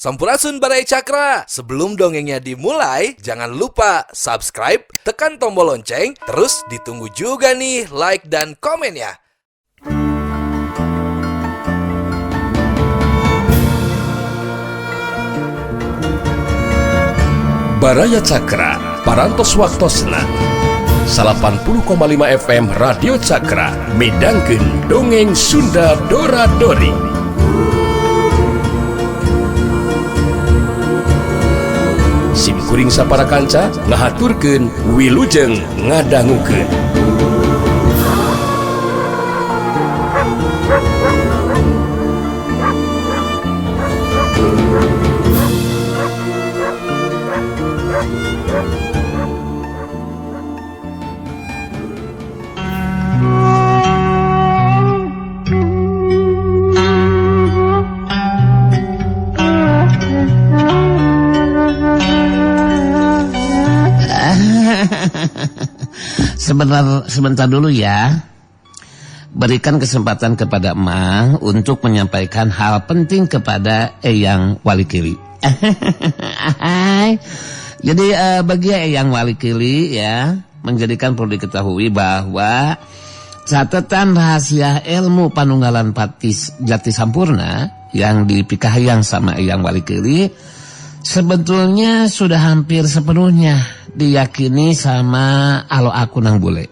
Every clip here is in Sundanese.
Sampurasun Baraya Cakra. Sebelum dongengnya dimulai, jangan lupa subscribe, tekan tombol lonceng, terus ditunggu juga nih like dan komennya. Baraya Cakra, Parantos Waktosna 80,5 FM Radio Cakra midangkeun dongeng Sunda Dora Dori. Sim kuring sapara kanca ngahaturkeun wilujeng ngadangukeun. Sebentar dulu ya. Berikan kesempatan kepada Emang untuk menyampaikan hal penting kepada Eyang Walikili. Jadi bagi Eyang Walikili ya, menjadikan perlu diketahui bahwa catatan rahasia ilmu Panunggalan Patis Jati Sampurna yang dipikahayang sama Eyang Walikili sebetulnya sudah hampir sepenuhnya diyakini sama alo aku nang bule.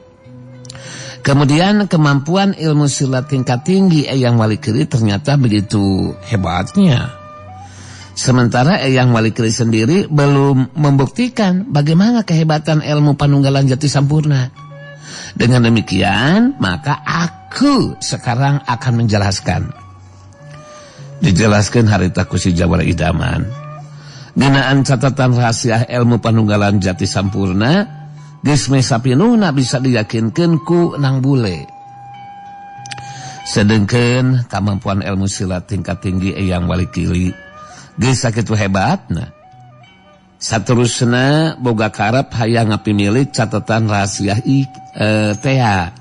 Kemudian kemampuan ilmu silat tingkat tinggi Eyang Walikili ternyata begitu hebatnya. Sementara Eyang Walikili sendiri belum membuktikan bagaimana kehebatan ilmu Panunggalan Jati Sampurna. Dengan demikian, maka aku sekarang akan menjelaskan. Dijelaskan harita ku si Jawara Idaman. Ngeunaan catatan rahasia ilmu Panunggalan Jati Sampurna geus mesapinuna bisa diyakinkeun ku nang bule. Sedengkeun kemampuan ilmu silat tingkat tinggi Eyang Walikili geus sakitu hebatna. Saterusna boga karep hayang ngapimilik catatan rahasia tea.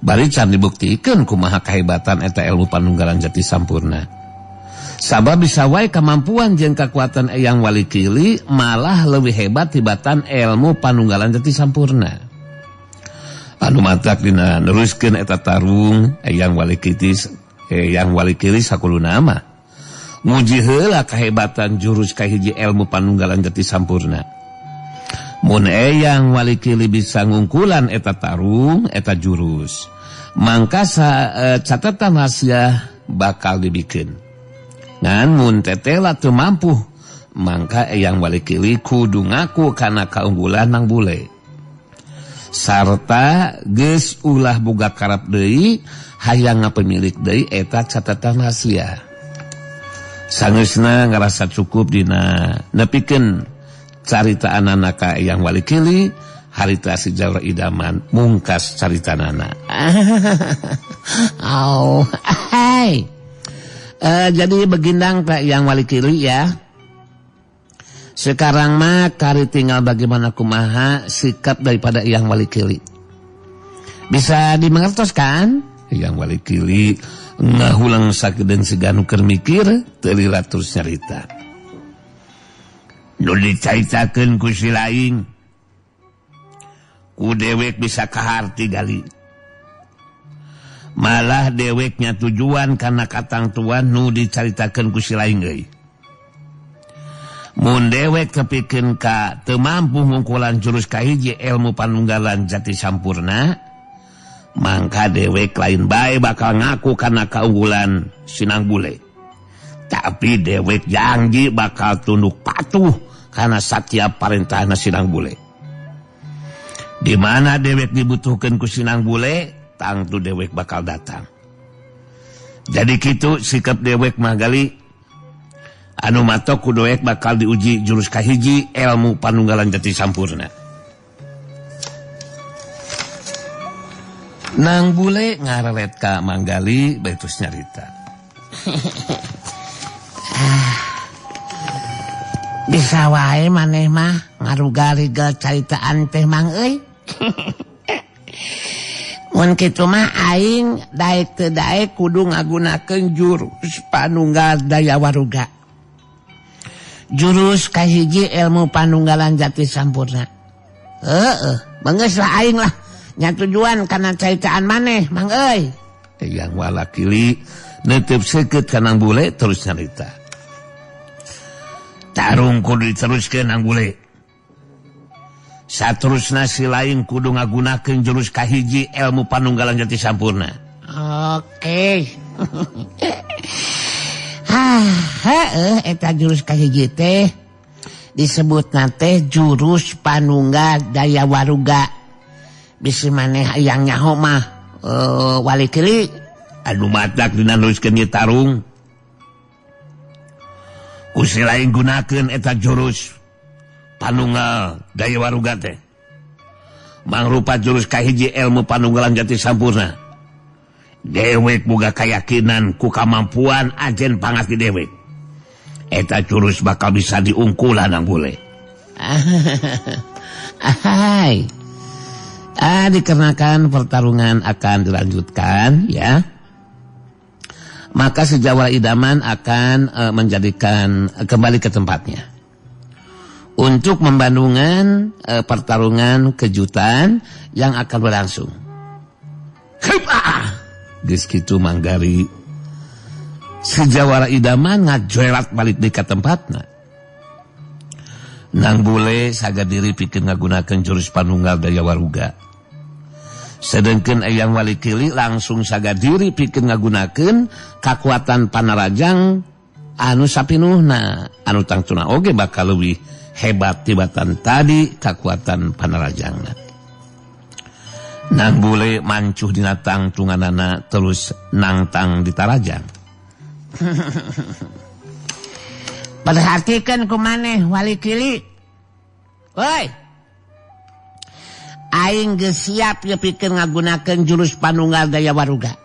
Bari can dibuktikeun kumaha kehebatan eta ilmu Panunggalan Jati Sampurna. Sabab bisa wae kemampuan jeung kekuatan Eyang Walikili malah lebih hebat tibatan ilmu Panunggalan Jati Sampurna. Anu matak dina neruskeun eta tarung Eyang Walikili sakuluna mah nguji heula kehebatan jurus kahiji ilmu Panunggalan Jati Sampurna. Mun Eyang Walikili bisa ngungkulan eta tarung eta jurus, mangka catatan rahasia bakal dibikin. Ngan mun tetela teu mampu, mangka Eyang Walikili kudu ngaku kana kaunggulan nang bule. Sarta geus ulah boga karep deui hayang ngapemilik deui eta catatan rahasia. Sangeusna ngarasa cukup dina nepikeun caritaanana ka Eyang Walikili, harita si Jawara Idaman mungkas caritanana. Oh, hai. Jadi begindang Pak Eyang Walikili ya. Sekarang mah kari tinggal bagaimana kumaha sikap daripada Eyang Walikili. Bisa dimengertos kan? Eyang Walikili ngahulang sakedeung segan keur mikir teu lila terus nyarita. Nu dicaritakeun ku si lain ku dewek bisa kaharti gali. Malah deweknya tujuan karena katangtuan nu dicaritakeun ku si lain euy. Mun dewek tepikeun ka teu mampu ngungkulan jurus kahiji ilmu Panunggalan Jati Sampurna, mangka dewek lain bae bakal ngaku karena kaunggulan sinang bule. Tapi dewek janji bakal tunduk patuh karena setiap parentahna sinang bule. Di mana dewek dibutuhkeun ku sinang bule, tangtu dewek bakal datang. Jadi kitu sikap dewek mah gali. Anu matok ku dewek bakal diuji jurus kahiji ilmu Panunggalan Jati Sampurna. Nang bule ngarelet ka Manggali bari terus nyarita. Bisa wae maneh mah ngaruga-riga caritaan teh mang euy. Mun kitu mah aing daek teu daek kudu ngagunakeun jurus panunggal daya waruga. Jurus kahiji ilmu panunggalan jati sampurna. Heeh, geus lah aing lah nya tujuan kana caitaan maneh mang euy. Eyang Walakili neuteub seukeut ka Nang Bule terus nyarita. Tarung kudu diteruskeun Nang Bule. Saterusna si lain kudu ngagunakeun jurus kahiji ilmu panunggalan jati sampurna. Oke. Hah, heeh eta jurus kahiji teh disebutna teh jurus panunggal daya waruga. Bisi maneh hayang nyaho mah wali kili. Anu matak dina neruskeun ieu tarung. Ku si lain gunakeun eta jurus panunggal daya waruga teh. Mangrupa jurus kahiji ilmu panunggalan jati sampurna. Dewek boga kayakinan ku kamampuan ajen pangati dewek. Eta jurus bakal bisa diungkulan Nang Bule. Ahai. Ah, dikarenakan pertarungan akan dilanjutkan ya. Maka sejawara idaman akan menjadikan kembali ke tempatnya. Untuk membandungan pertarungan kejutan yang akan berlangsung. Geus kitu manggari sejawara idaman ngajoelat balik deui ka tempatna. Nang Bule saga diri pikeun ngagunakeun jurus panunggal daya waruga. Sedengkeun Eyang Walikili langsung saga diri pikeun ngagunakeun kakuatan panarajang anu sapinuhna, anu tangtuna oge bakal leuwih hebat tibatan tadi kakuatan panarajangna. Nang Bule mancuh dina tangtunganana terus nangtang di tarajang. Perhatikan ku maneh Walikili. Woi. Aing geus siap ye pikeun ngagunakeun jurus panunggal daya waruga.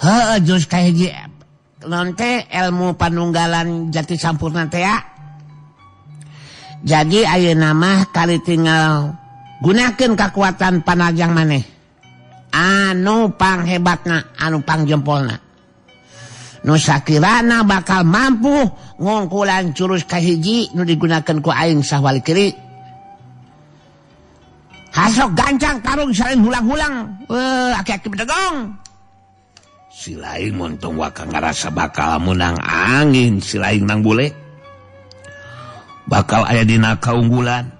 Heueuh jurus kahiji naon teh ilmu panunggalan jati sampurna teh ya. Jadi ayeuna mah kali tinggal gunakeun kakuatan panajang maneh. Anu panghebatna, anu pangjempolna. Nu sakirana bakal mampu ngungkulan jurus kahiji nu digunakeun ku aing sah Walikili. Hasok gancang tarung saling hulang-hulang. Aki-aki bedegong. Si lain montong waka ngarasa bakal menang angin si lain Nang Bule. Bakal aya dina kaunggulan.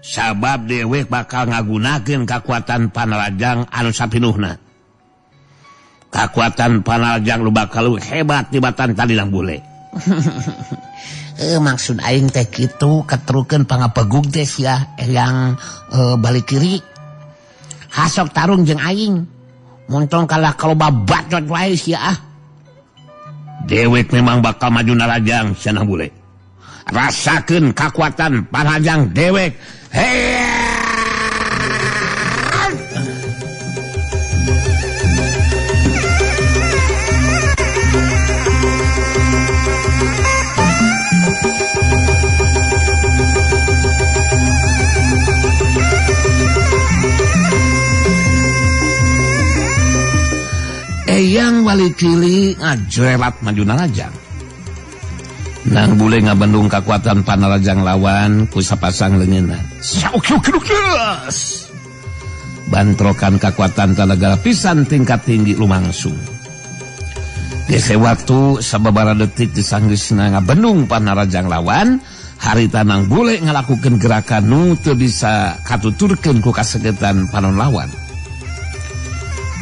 Sabab dewek bakal ngagunakeun kakuatan panarajang anu sapinuhna. Kakuatan panarajang lu bakal hebat tibatan tadi Nang Bule. Maksud aing teh kitu keterukeun pangapegug teh sia yang balik kiri. Hasok tarung jeung aing. Montong kalah kalau bacot wae sia ah. Dewek memang bakal maju narajang sia Nang Bule. Rasakeun kakuatan panarajang dewek. Hey! Eyang Walikili ngajoelat maju narajang. Nang Bule ngabendung kakuatan panarajang lawan ku sapasang leungeunna. Bantrokan kakuatan tanagara pisan tingkat tinggi lumangsung. Gese waktu sababaraha detik disanggeusna ngabendung panarajang lawan, harita Nang Bule ngalakukeun gerakan nu teu bisa katuturkeun ku kasegetan panon lawan.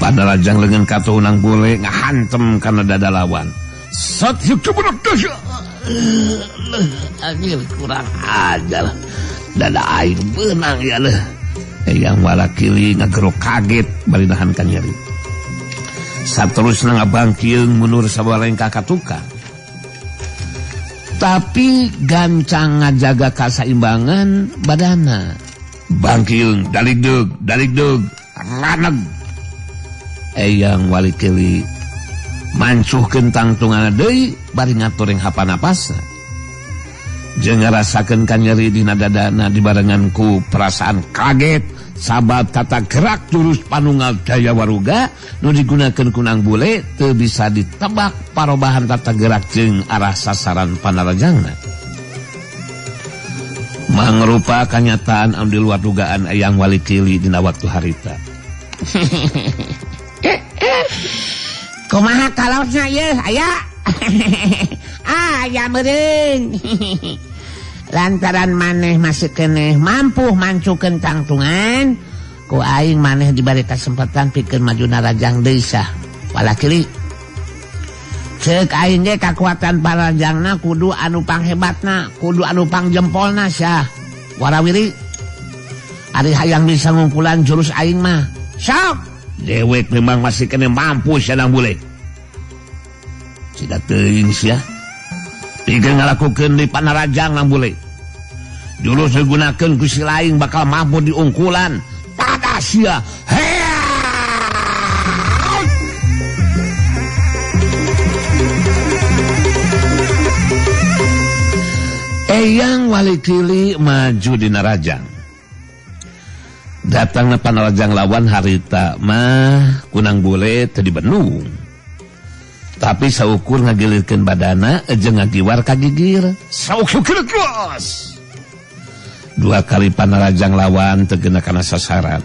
Panarajang leungeun katuhu Nang Bule ngahantem kana dada lawan. Sat Anjir kurang ajar. Dada aing beunang ya leuh. Eyang Walakili ngagerok kaget bari nahan ka nyeri. Saterusna ngabangkieung mundur sabalengka ka tukang. Tapi gancang ngajaga kasaimbangan badana. Bangkieung daligdeug daligdeug raneg. Eyang Walikili mancuhkeun tangtunganna deui bari ngaturing hapanapasna. Jeung ngarasakeun kanyeri dina dadana dibarengan ku perasaan kaget Sabab tata gerak jurus Panunggal Daya Waruga nu digunakeun ku Nang Bule teu bisa ditebak parobahan tata gerak jeung arah sasaran panarajangna. Mangrupa kanyataan anu di luar dugaan Eyang Walikili dina waktu harita. Kumaha kalosna yeuh aya? Aya meureun. Lantaran maneh masih keneh mampu mancukeun tangtungan, ku aing maneh diberi kesempatan pikeun maju narajang deui sah. Walakili. Ceuk aing ge kakuatan parajangna kudu anu panghebatna, kudu anu pangjempolna sah. Warawiri. Ari hayang bisa ngungkulan jurus aing mah. Sok. Dewek memang masih keneh mampu sia Nang Bule. Cida teuing sia. Pikeun ngalakukeun di panarajang Nang Bule. Jurus digunakeun ku si laing bakal mampu diungkulan. Tada sia. Eyang Walikili maju di narajang. Datangna panarajang lawan harita mah kunang Bule teu dibendung. Tapi saukur ngagilirkeun badana jeung ngagiwar ka gigir. Saukur geus. Dua kali panarajang lawan teu geuna kana sasaran.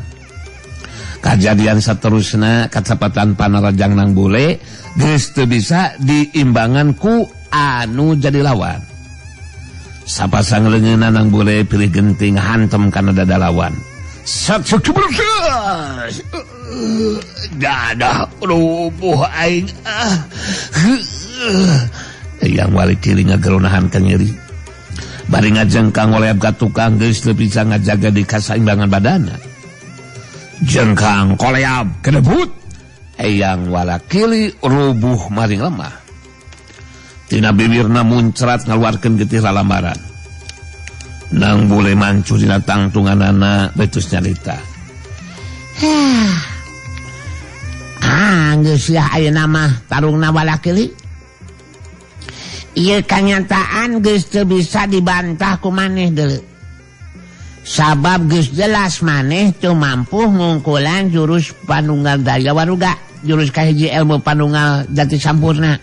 Kajadian saterusna kacepatan panarajang Nang Bule geus teu bisa diimbangan ku anu jadi lawan. Sapasang leungeunna Nang Bule pilih genting hantem kana dada lawan. Dadah rubuh aing. Eyang Walikili ngageronahan ka nyeri. Bari ngajengkang ngoleab ka tukang geus teu bisa ngajaga di kasaimbangan badana. Jengkang koleab kedebut. Eyang Walakili rubuh maring lemah. Tina bibirna muncrat ngaluarkeun getih lalambaran. Nang Bule mancu dina tangtunganana betus nyarita. Ah, geus sia ayeuna mah tarungna Walakili. Ieu kanyataan geus teu bisa dibantah ku maneh deuleu. Sabab geus jelas maneh teu mampu ngungkulan jurus Panunggal Daya Waruga, jurus kahiji ilmu Panunggal Jati Sampurna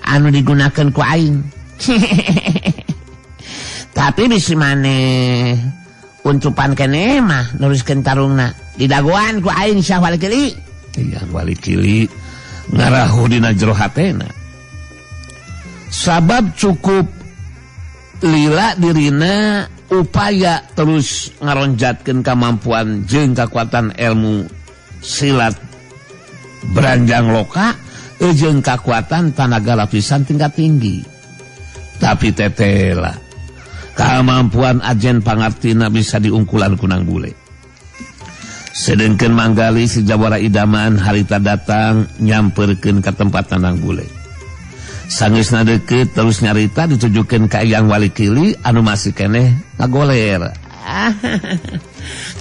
anu digunakeun ku aing. Tapi bisi maneh uncupan keneh mah neruskeun tarungna didagoan ku aing Syah Walikili. Eyang Walikili ngarahu dina jero hatena. Sabab cukup lila dirina upaya terus ngaronjatkeun kemampuan jeung kakuatan ilmu silat Branjang Loka jeung kakuatan tanaga lapisan tingkat tinggi. Tapi tetela kemampuan ajen pangartina bisa diungkulan ku Nang Bule. Sedengkeun Manggali si jawara idaman harita datang nyamperkeun ka tempat Nang Bule. Sangeusna deukeut terus nyarita ditujukeun ka Eyang Walikili anu masih keneh ngagoler.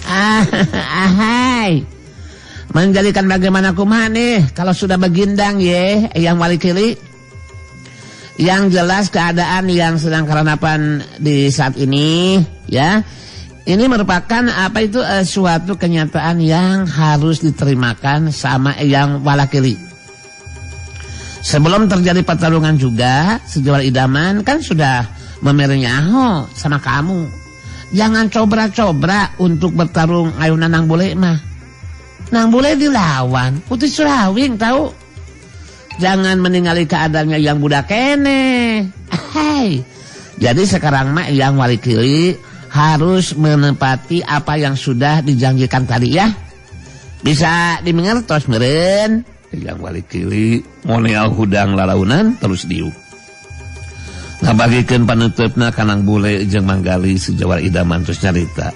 Ahai. Menjadikan bagaimana kumaha nih kalau sudah begindang ye Eyang Walikili. Yang jelas keadaan yang sedang karanapan di saat ini ya, ini merupakan apa itu suatu kenyataan yang harus diterimakan sama Eyang Walakili. Sebelum terjadi pertarungan juga, sejawat idaman kan sudah memerinya aho sama kamu. Jangan cobra-cobra untuk bertarung ayunan Nang Bule mah. Nang Bule dilawan, putih surawing tahu. Jangan meninggali keadaannya yang budak kene. Hai. Jadi sekarang mah Eyang Walikili harus menepati apa yang sudah dijanjikan tadi ya. Bisa dimengertos meureun. Eyang Walikili moneal hudang lalaunan terus diuk. Ngabagikeun panuteupna ka Nang Bule jeung Manggali sejawara idaman terus nyarita.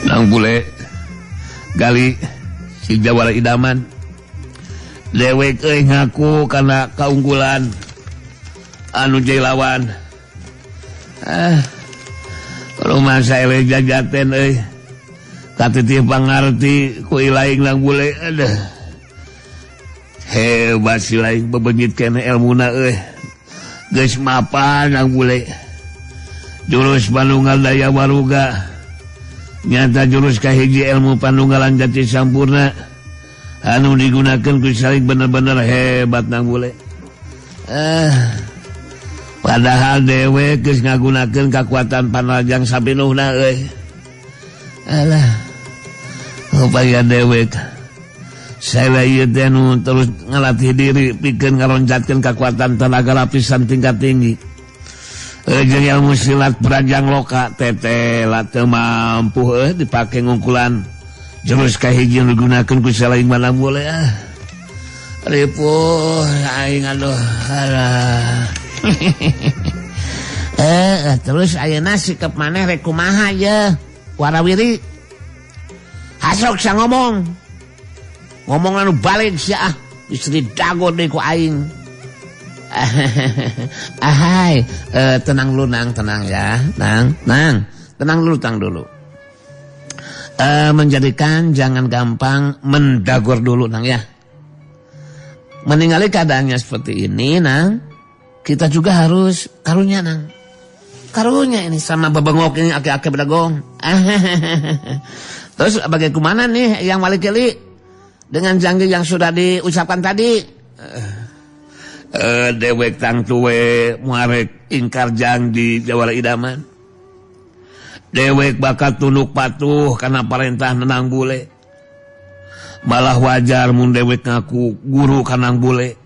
Nang Bule gali si jawara idaman dewek euy ngaku kana kaunggulan anu jadi lawan. Rumah saya jajaten euy. Katitih pangarti ku ilaing Nang Bule. Aduh. Hebat si laing bebenyit keneh elmuna euy. Geus mapan Nang Bule. Jurus Panunggal Daya Waruga. Nyata jurus kahiji ilmu panunggalan jati sampurna anu digunakan ku Salik bener-bener hebat Nang Bule. Padahal dewek geus ngagunakeun kakuatan panrajang sapinuhna euy. Alah. Upaya dewek saya ieu teh nu terus ngalatih diri pikeun ngaroncatkeun kakuatan tenaga lapisan tingkat tinggi. Jeung ilmu silat Brajang Loka tete lah teu mampu dipake ngungkulan jurus kahiji nu digunakeun ku Salaing Manang Bule ah. Ripuh aing aduh alah. Terus ayeuna sikap maneh rek kumaha ye warawiri? Hasok sia ngomong. Ngomong anu balik sia ah, istri dago deui ku aing. Ahai, tenang dulu Nang, tenang ya, Nang, Nang, tenang dulu, tenang dulu. Menjadikan jangan gampang mendagor dulu Nang ya. Meninggali keadaannya seperti ini Nang, kita juga harus karunya Nang. Karunya ini sama bebengok ini aki-aki bedagong. Terus bagaimana nih yang wali keli dengan janji yang sudah diucapkan tadi? Dewek tangtuwe muarek ingkar janji jawara idaman. Dewek bakal tunduk patuh karena perintah Nenang Bule. Malah wajar mun dewek ngaku guru kanang Bule.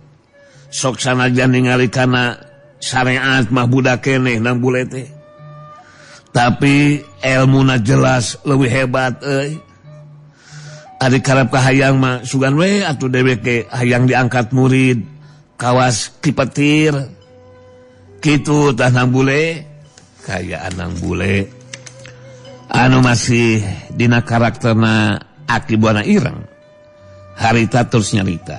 Sok sanajan ningali kana syariat mah budak keneh Nang Bule teh. Tapi elmuna jelas leuwih hebat euy. Ari karep kahayang mah sugan we atuh dewek ge hayang diangkat murid. Kawas kipetir kitu tah Nang Bule kaya Nang Bule anu masih dina karakterna Aki Buana Ireng harita terus nyarita.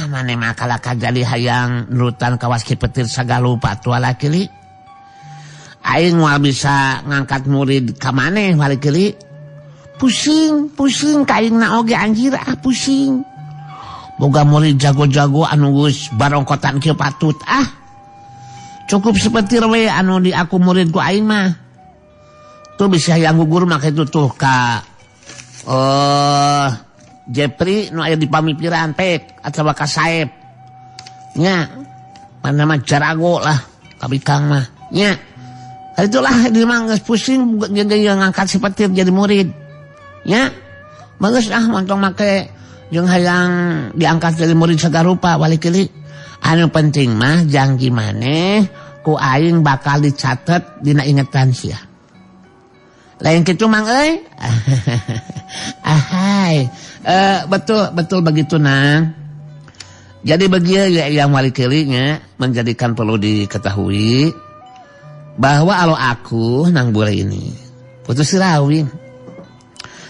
Mane mah kalaka jadi hayang nurutan kawas kipetir sagalupa tua lakili. Aing moal bisa ngangkat murid ka maneh walikili. Pusing, pusing kaing na oge anjir ah pusing. Boga murid jago-jago anu geus barongkotan kieu patut ah. Cukup sepetir we anu di aku murid ku aing mah. Tuh bisa hayang gugur mah kitu tuh ka Jepri nu aya di pamipiran pek atawa ka Saep. Nya, mana mah jarago lah kabikang mah. Nya. Itulah di mah geus pusing jeung ngangkat sepetir jadi murid. Ya, bagus ah montong make jeung hayang diangkat jadi murid sagarupa walikili. Anu penting mah janji maneh ku aing bakal dicatet dina ingetan sia. Lain kitu mang euy. Ahai, betul betul begitu Nang. Jadi begieu ya yang walikilinya menjadikan perlu diketahui bahwa alo aku Nang Bule ini putus sirawin.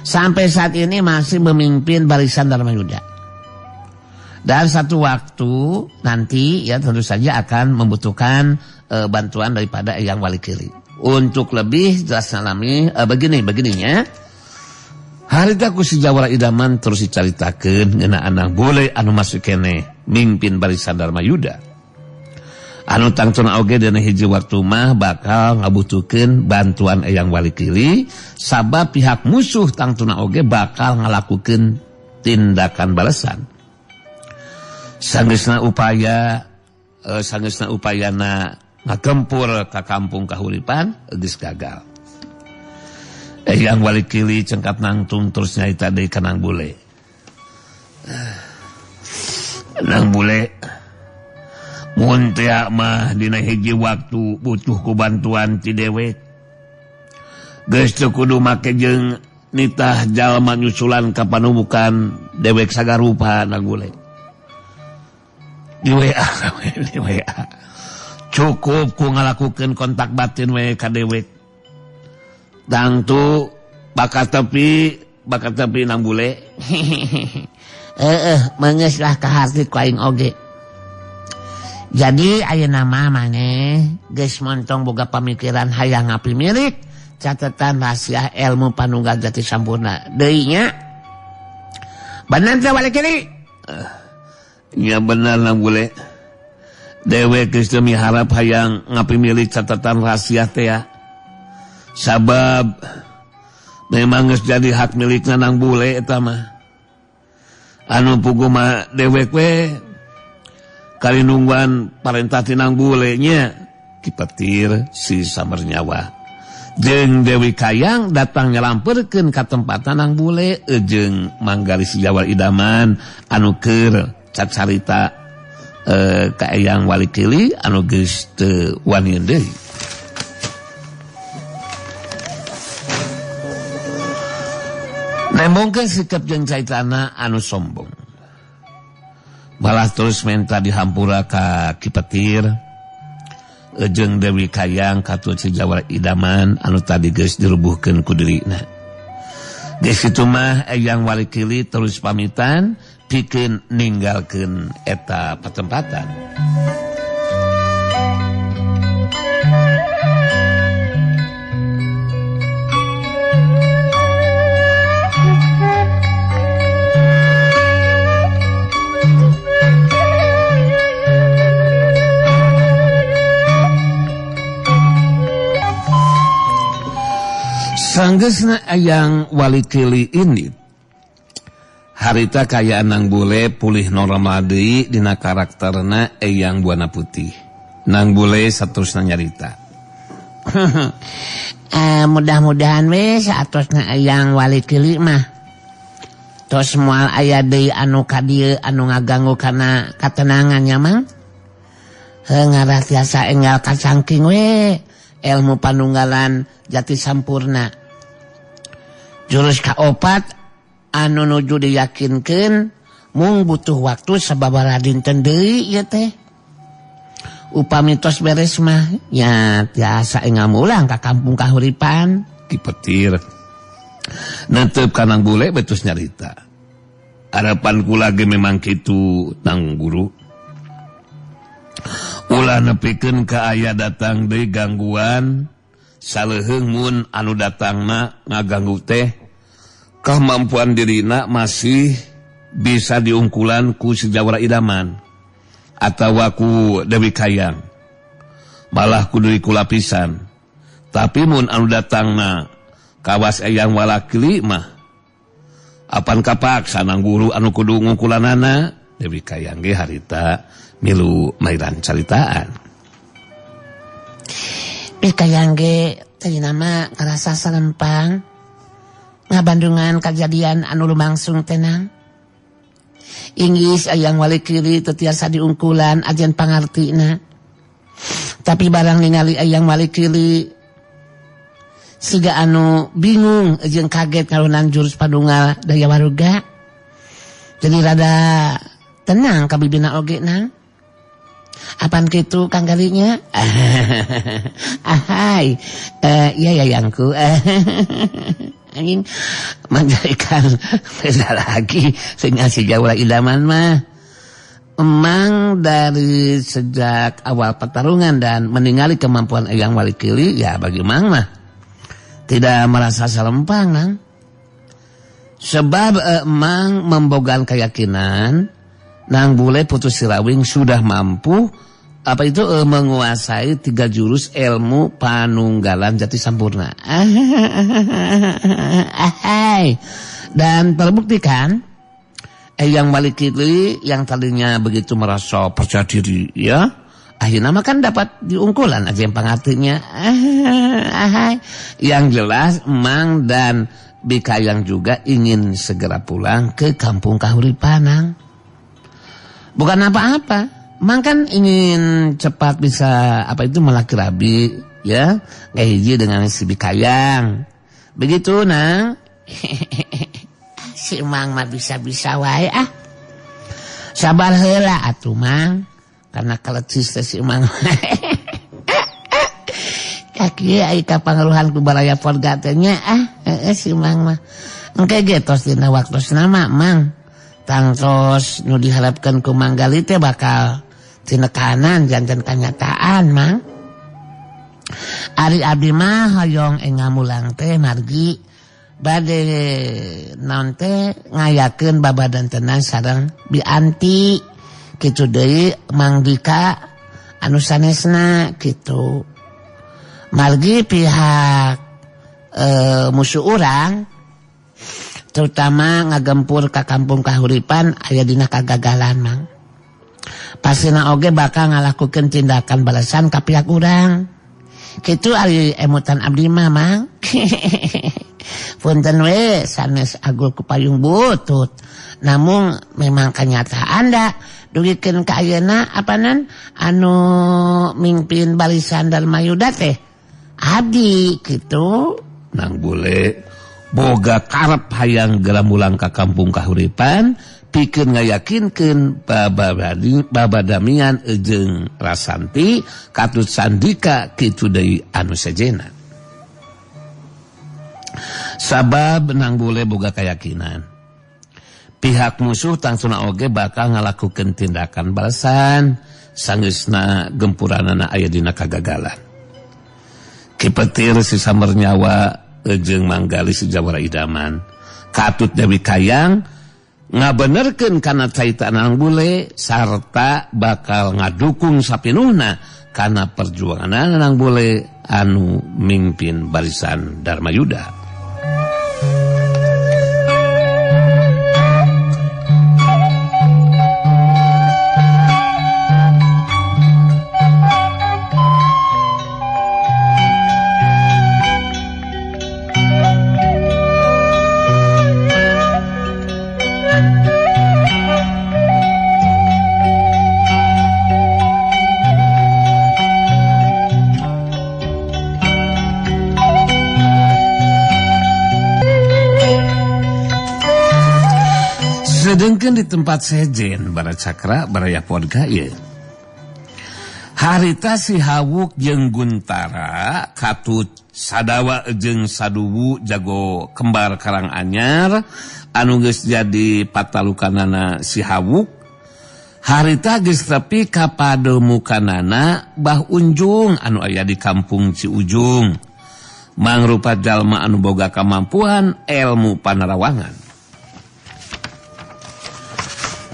Sampai saat ini masih memimpin barisan Dharma Yuda. Dan satu waktu nanti ya tentu saja akan membutuhkan bantuan daripada Eyang Walikili. Untuk lebih jelas nalami begini-begininya. Harita ku si Jawara Idaman terus dicaritakeun ngeunaan Nang Bule anu masuk keneh mimpin barisan Dharma Yuda. Anu tangtuna oge dina hiji waktu mah bakal ngabutuhkeun bantuan Eyang Walikili sabab pihak musuh tangtuna oge bakal ngalakukeun tindakan balasan. Sanggeusna upayana ngagempur ka kampung Kahuripan geus gagal. Eyang Walikili cengkap nangtung terus nyarita deui ka Nang Bule. Nang Bule mun teh mah dina hiji waktu butuh ku bantuan ti dewek. Geus teu kudu make jeung nitah jalma nyusulan ka panumukan dewek sagarupa Nang Bule. Di WA, di WA. Cukup ku ngalakukeun kontak batin we ka dewek. Tangtu bakal tepi Nang Bule. Meungeus lah kaharti ku aing oge. Jadi ayeuna mah maneh geus montong boga pamikiran hayang ngapimilik catatan rahasia ilmu panunggal jati sampurna deui nya. Bener teh Walikili? Nya bener Nang Bule. Dewek geus teu miharap hayang ngapimilik catatan rahasia teh ya. Sabab memang geus jadi hak milikna Nang Bule eta mah. Anu pugu mah dewek we kali nungguan parentah ti Nang Bule nya. Ki Petir si Samernyawa jeung Dewi Kayang datang nyalamperkeun ka tempatna Nang Bule jeung Manggali si Jawara Idaman anu keur cacarita ka Eyang Walikili anu geus teu wani deui. Nembongkeun sikap jeung caitana anu sombong. Malah terus menta dihampura ka Ki Petir jeung Dewi Kayang katut si Jawara Idaman anu tadi geus dirubuhkeun ku dirina. Geus kitu mah Eyang Walikili terus pamitan pikeun ninggalkeun eta patempatan. Sanggeusna Eyang Walikili ini harita kaya Nang Bule pulih normal deui dina karakterna Eyang Buana Putih. Nang Bule saterusna nyarita. Mudah-mudahan we saatosna Eyang Walikili mah tos moal aya deui anu ka dieu anu ngaganggu kana katenangannya Mang. Heuh ngarah tiasa enggal kacangking we ilmu panunggalan jati sampurna. Jurus kaopat anu nuju diyakinkeun mung butuh waktu sababaraha dinten deui ieu teh. Upami tos beres mah nya tiasa enggal mulang ka kampung Kahuripan. Ki Petir netep ka Nang Bule betus nyarita. Harapan kula ge memang kitu Nang Guru. Ulah nepikeun ka aya datang deui gangguan saleuheung mun anu datangna ngaganggu teh kemampuan dirina masih bisa diungkulan ku si Jawara Idaman atawa ku Dewi Kayang, malah ku deui ku lapisan. Tapi mun anu datangna kawas Eyang Walakili mah apan kapaksa Nang Guru anu kudu ngungkulanana. Dewi Kayang ge harita milu mairan caritaan. Dewi Kayang ge tadi nama ngerasa serempang ngabandungan kejadian anu lumangsung tenang. Inggis Eyang Walikili teu tiasa diungkulan ajen pangartina. Tapi barang ningali Eyang Walikili siga anu bingung jeung kaget ngalunan jurus panunggal daya waruga. Jadi rada tenang kabibina oge nang. Apan kitu Kang Galinya? Ahai. Iya ya yangku. Anjing menjadikan beda lagi sehingga si Jawara Idaman mah. Emang dari sejak awal pertarungan dan meninggali kemampuan Eyang Walikili, ya bagi Mang mah tidak merasa selempang nang. Sebab Mang membogan keyakinan Nang Bule Putu Sirawing sudah mampu apa itu menguasai 3 jurus ilmu panunggalan jati sampurna. Dan terbuktikan Eyang Walikili yang tadinya begitu merasa percaya diri ya, akhirnya mah kan dapat diungkulan aja yang pangartinya. Yang jelas Mang dan Bikayang juga ingin segera pulang ke kampung Kahuripanang. Bukan apa-apa, Mang kan ingin cepat bisa apa itu melaki rabi ya, ngehiji dengan si Bikayang. Begitu Nang. Si Mang mah bisa-bisa wae ah. Sabar heula atuh Mang, karena kelecis teh si Mang. Kaki ai ka pangaruhan ku baraya Porga teh nya ah, heeh si Mang mah. Engke ge tos dina waktosna mah Mang. Tangtos nu diharapkan ku Manggali teh bakal tinekanan janten kanyataan Mang. Ari abdi mah hoyong enggal mulang teh margi bade naon teh ngayakeun babadan tenang sareng Bi Anti kitu deui Mang Dika anu sanesna gitu. Margi pihak musuh urang terutama ngagempur ka kampung Kahuripan aya dina kagagalan Mang. Pasina oge bakal ngalakukeun tindakan balasan ka pihak urang. Kitu ari emutan abdi mah Mang. Punten we sanes agul ku payung butut. Namun memang kenyataan da dugikeun ka ayeuna apanan anu mimpin barisan Darmayuda teh abdi kitu. Nang Bule boga karep hayang geura mulang ka kampung Kahuripan pikeun ngayakinkeun babadamian jeung Rasanti katut sandika kitu deui anu sejena. Sabab Nang Bule boga keyakinan pihak musuh tangsuna oge bakal ngalakukeun tindakan balasan sanggeusna gempuranana aya dina kagagalan. Ki Petir si Samber Nyawa jeung Manggali si Jawara Idaman katut Dewi Kayang ngabenerkeun kana carita Nang Bule sarta bakal ngadukung sapinuhna kana perjuangan Nang Bule anu mimpin barisan Darmayuda. Sedangkan di tempat sejen bara cakra baraya podga ieu. Harita si Hawuk jeung Guntara katut Sadawa jeung Saduwu jago kembar Karang Anyar anu geus jadi patalukanana si Hawuk. Harita geus tepi ka pademukanana Bah Unjung anu aya di kampung Ciujung. Mangrupa jalma anu boga kamampuan ilmu panarawangan.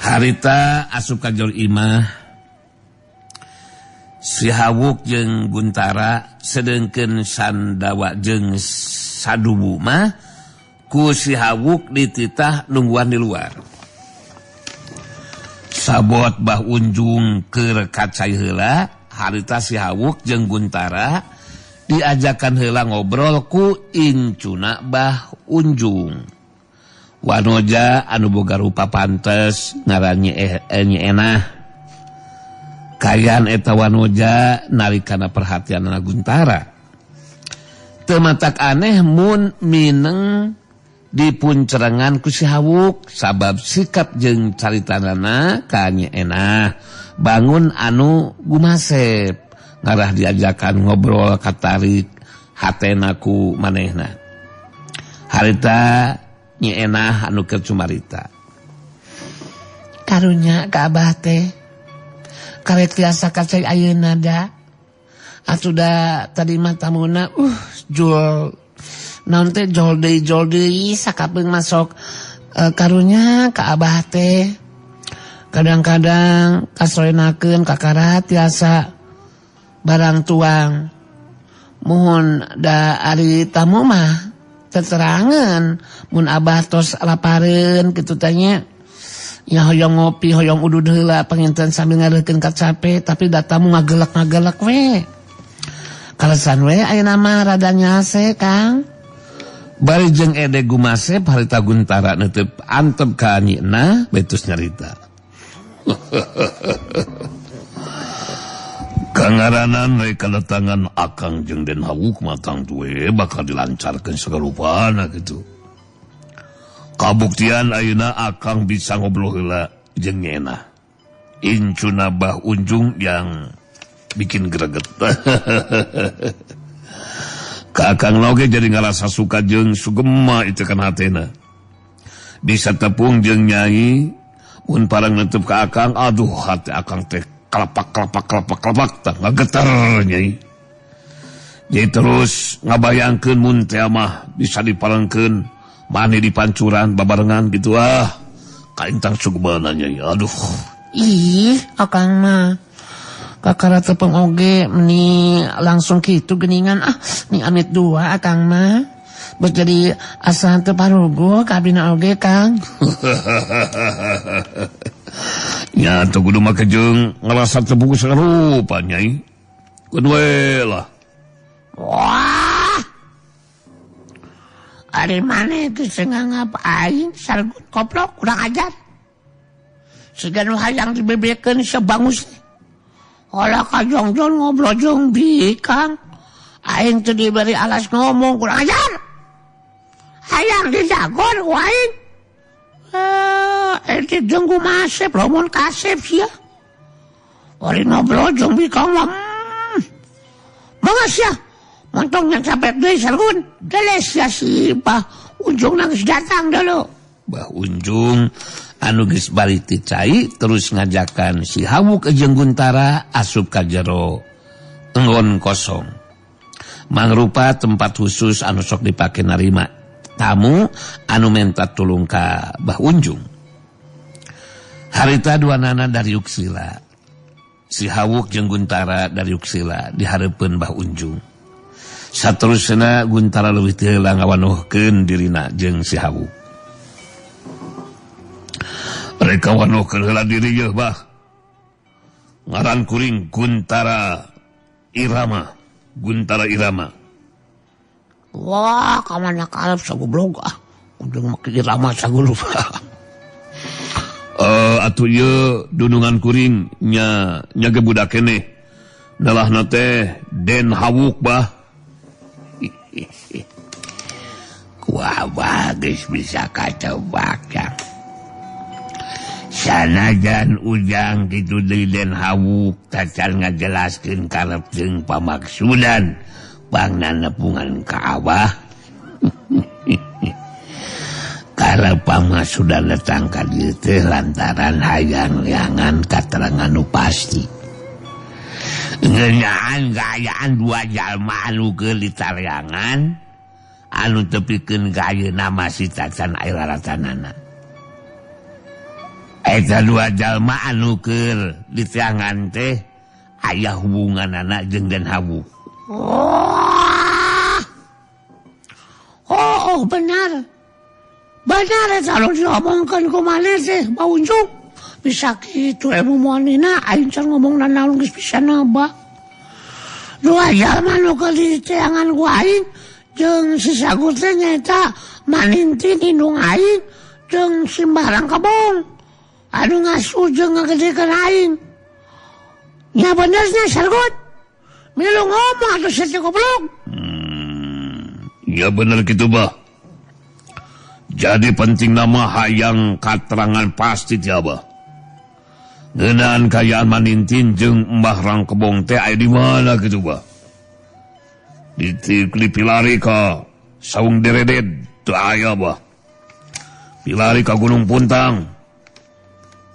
Harita asup ka jol imah si Hawuk jeung Guntara sedengkeun Sandawa jeung Saduwu mah ku si Hawuk dititah nungguan di luar. Sabot Bah Unjung keur kacai heula, harita si Hawuk jeung Guntara diajakan heula ngobrol ku incuna Bah Unjung. Wanoja anu boga rupa pantes ngaran Nyi Enah. Kayan eta wanoja narikana perhatianana Guntara. Teu matak aneh mun mineng dipuncerengan ku si Hawuk sabab sikap jeung caritanana ka Nyi Enah bangun anu gumasep ngarah diajakan ngobrol katarik hatena ku manehna. Harita Nyi Enah anu keur cumarita. Karunya ka abah teh karek tiasa kacai ayeuna da. Atuh da tadi mah tamuna jol naon teh jol deui sakapeung masuk karunya ka abah teh. Kadang-kadang kasoenakeun kakara tiasa barang tuang. Muhun da ari tamu mah teterangan mun abah tos lapareun kitu tanya ya hoyong ngopi hoyong udud heula panginten sambil ngareukeun kacape tapi da tamu ngagelek-ngagelek we kalesan we ayeuna mah rada nyase Kang. Bari jeung ede gumasep harita Guntara neuteup antep ka Nyi Enah betus nyarita. Kangaranan rek kadatangan akang jeung Den Hawuk matang tue bakal dilancarkeun sagarupana kitu. Kabuktian ayeuna akang bisa ngobrol heula jeung Nyi Enah. Incuna Bah Unjung yang bikin greget. Ka akang oge jadi ngarasa suka jeung sugema itu kan hatena. Bisa tepung jeung nyai mun parang neutup ka akang, aduh hati akang teh kelapak kelapak kelapak kelapak tah ngageter nyai. Jadi terus ngabayangkeun mun teh mah bisa diparengkeun mani dipancuran babarengan gitu ah. Kaintang sugmana nyai. Aduh. Ih, akang mah Kakara tepeng oge meni langsung kitu geningan ah ni amit dua Kang mah. Bes jadi asa teu paruguh ka abdina oge Kang. Nya teu kudu make jeung ngarasa teu puguh sarupa Nyai. Kudu we lah. Wah. Ari maneh geus nganggap aing sargut koplok kurang ajar. Siga nu hayang dibebekeun sebangus. Olah kajongjon ngobrol jeung bikang. Aing teu diberi alas ngomong kurang ajar. Hayang dijagon ku aing. Ente jeung kumasep lamun kasep sia. Ori ngobrol jeung bikang mah. Mangga sia. Montong yang sampai deui sargun. Deles sia si Bah Unjung nangis datang dulu. Bah Unjung anu geus balik ti cai terus ngajakan si Hawuk jeung Guntara asup ka jero enggon kosong. Mangrupa tempat khusus anu sok dipake narima tamu anu menta tulung ka Bah Unjung. Harita dua nana dari Yuksila. Si Hawuk jeung Guntara dari Yuksila dihareupeun Bah Unjung. Saterusna Guntara leuwih teu heula ngawanuhkeun dirina jeung si Hawuk. Reka wanuhkeun heula diri yeuh Bah. Ngaran kuring Guntara Irama. Guntara Irama. Wah, kamana karep sagoblog ah. Ujung make Irama sagulup. Atuh ieu dunungan kuring nya nya ge budak keneh. Nalahna teh Den Hawuk Bah. Kuah geus bisa katebak ya. Sanajan Ujang kitu deui Den Hawuk tacan ngajelaskeun karep jeung pamaksudan pangna nepungan ka Abah. Karep pamaksudan datang ka dieu teh lantaran hayang neangan katerangan nu pasti. Ngeunaan kaayaan dua jalma anu keur ditareangan anu tepikeun ka ayeuna masih tacan aya laratanana. Eta dua jalma anu keur diteangan teh aya hubunganana jeung Den Hawuk. Oh, oh, benar. Benar eta nu diomongkeun ku maneh teh, Bah Unjung. Bisa kitu ilmu manehna aing can ngomong nanaon geus bisa nabak. Dua jalma nu keur diteangan ku aing jeung si Sagut teh nyaeta Maninti indung aing jeung si Mbah Rangkebong. Anu ngasuh jeung ngagedekeun aing. Nya benernya Sargut. Milu ngomong atuh sia teh goblok. Ya bener kitu Bah. Jadi penting nama hayang katerangan pasti ti Abah. Ngeunaan kaayaan Manintin jeung Mbah Rangkebong teh aya di mana kitu Bah. Dipilari ka Saung Dereded teu aya Bah. Pilari ka Gunung Puntang.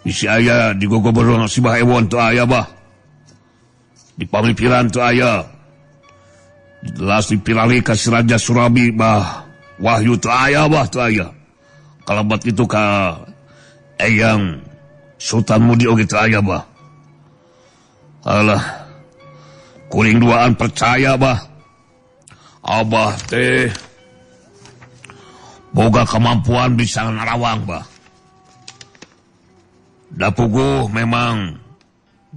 Bisi aya di Gogoborong si Bah Ewon teu aya Bah. Di Pamipiran teu aya. Jelas dipilari ka si Raja Surabi Bah. Wahyu teu aya Bah teu aya. Kalabat itu ka Eyang Sultan Mudi oge teu aya Bah. Alah. Kuring duaan percaya Bah. Abah teh boga kemampuan bisa narawang Bah. Da puguh memang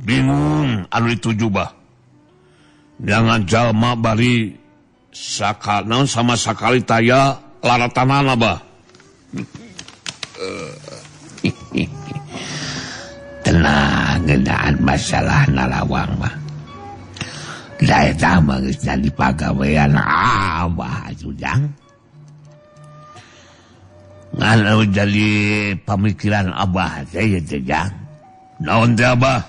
bingung anu dituju Bah. Jangan jalma bari saka naon sama sakali taya laratanana Bah. Tenang ngeunaan masalah narawang mah. Da eta mah geus jadi pagawean Abah Ujang. Ngan jadi pamikiran Abah teh teh Jang. Naon teh Abah?